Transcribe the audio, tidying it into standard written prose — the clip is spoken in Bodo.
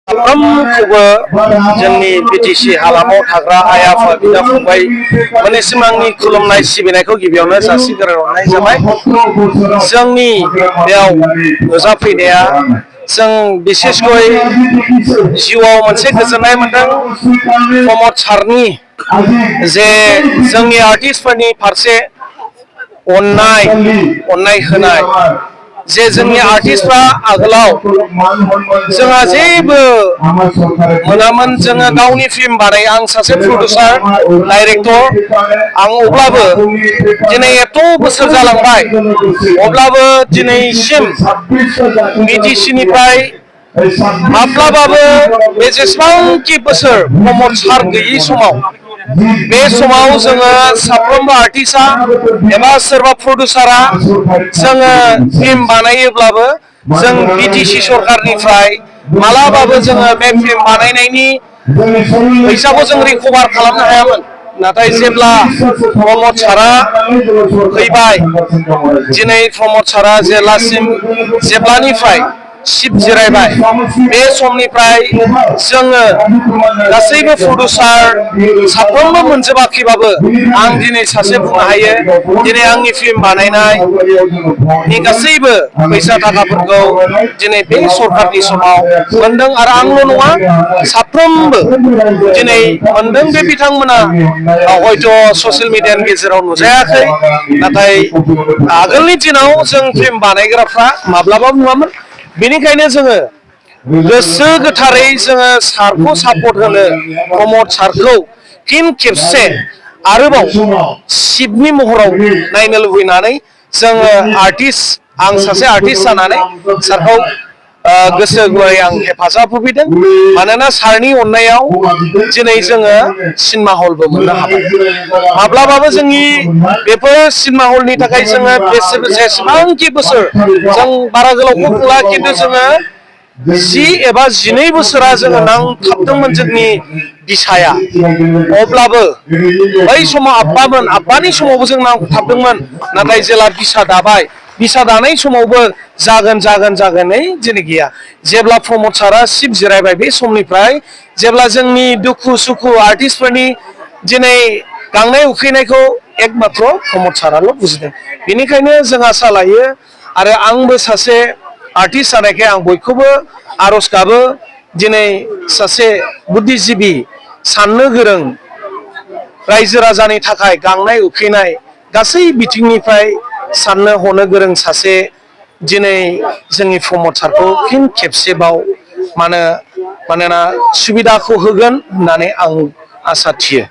साफ्रोमखौबो जोंनि बिटिसि हालामाव थाग्रा आइ आफा बिदा फंबाय मोननिसिम आंनि खुलुमनाय सिबिनायखौ गिबियावनो जासिग्रोनाय जाबाय। जोंनि बेयाव नुजाफैनाया जों बिसेसकय जिउआव मोनसे गोजोननाय मोनदों। प्रमद सारनि जे जोंनि आर्टिस्टफोरनि फारसे अननाय होनाय, जे जोंनि आर्टिस्टफ्रा आगोलाव जोंहा जेबो मोनामोन, जोङो गावनि फिल्म बानाय, आं सासे प्रडिउसार डाइरेक्टर, आं अब्लाबो दिनै एथ' बोसोर जालांबाय, अब्लाबो दिनैसिम बिटिसिनिफ्राय माब्लाबाबो बे जेसेबांखि बोसोर प्रमद सार गैयि समाव, बे समाव जोङो साफ्रोमबो आर्टिस्टआ एबा सोरबा प्रडिउसारा जोङो फिल्म बानायोब्लाबो जों बिटिसि सरकारनिफ्राय मालाबाबो जोङो बे फिल्म बानायनायनि फैसाखौ जों रिकभार खालामनो हायामोन। नाथाय जेब्ला प्रमद सारा फैबाय, दिनै प्रमद सारा जेब्लानिफ्राय सिट जिरायबाय, बे समनिफ्राय जोङो गासैबो प्रडिउसार साफ्रोमबो मोनजोबाखैबाबो आं दिनै सासे बुंनो हायो, दिनै आंनि फिल्म बानायनायनि गासैबो फैसा थाखाफोरखौ दिनै बे सरकारनि समाव मोनदों। आरो आंल' नङा, साफ्रोमबो दिनै मोनदों। बे बिथांमोना हयथ' ससियेल मिडियानि गेजेराव नुजायाखै, नाथाय आगोलनि दिनाव जों फिल्म बानायग्राफ्रा माब्लाबाबो नुवामोन। बेनिखायनो जोङो गोसो गोथारै जोङो सारखौ सापर्ट होनो, प्रमद सारखौ फिन खेबसे आरोबाव सिफनि महराव नायनो लुबैनानै जोङो आं सासे आर्टिस्ट जानानै सारखौ गोसो गुवारै आं हेफाजाब होफैदों। मानोना सारनि अननायाव दिनै जोङो सिनेमा हलबो मोननो हाबाय। माब्लाबाबो जोंनि बेफोर सिनेमा हलनि थाखाय जोङो जेसेबांखि बोसोर, जों बारा गोलावखौ बुंला, खिन्थु जोङो 10 एबा 12 बोसोरा जोङो नांथाबदोंमोन जोंनि बिसाया। अब्लाबो बै समाव आब्बानि समावबो जों नांथाबदोंमोन। नाथाय जेला बिसा दाबाय, बिसा दानाय समावबो जागोनै दिनै गैया। जेब्ला प्रमद सारा सिट जिरायबाय, बे समनिफ्राय जेब्ला जोंनि दुखु सुखु आर्टिस्टफोरनि दिनै गांनाय उखैनायखौ एकमात्र प्रमद साराल' बुजिदों। बेनिखायनो जों आसा लायो, आरो आंबो सासे आर्टिस्ट जानायखाय आं बयखौबो आर'ज गाबो, दिनै सासे बुद्धिजिबि, साननो गोरों, रायजो राजानि थाखाय गांनाय उखैनाय गासै बिथिंनिफ्राय साननो हनो गोरों सासे दिनै जोंनि प्रमद सारखौ फिन खेबसेबाव मानोना सुबिदाखौ होगोन होननानै आं आसा थियो।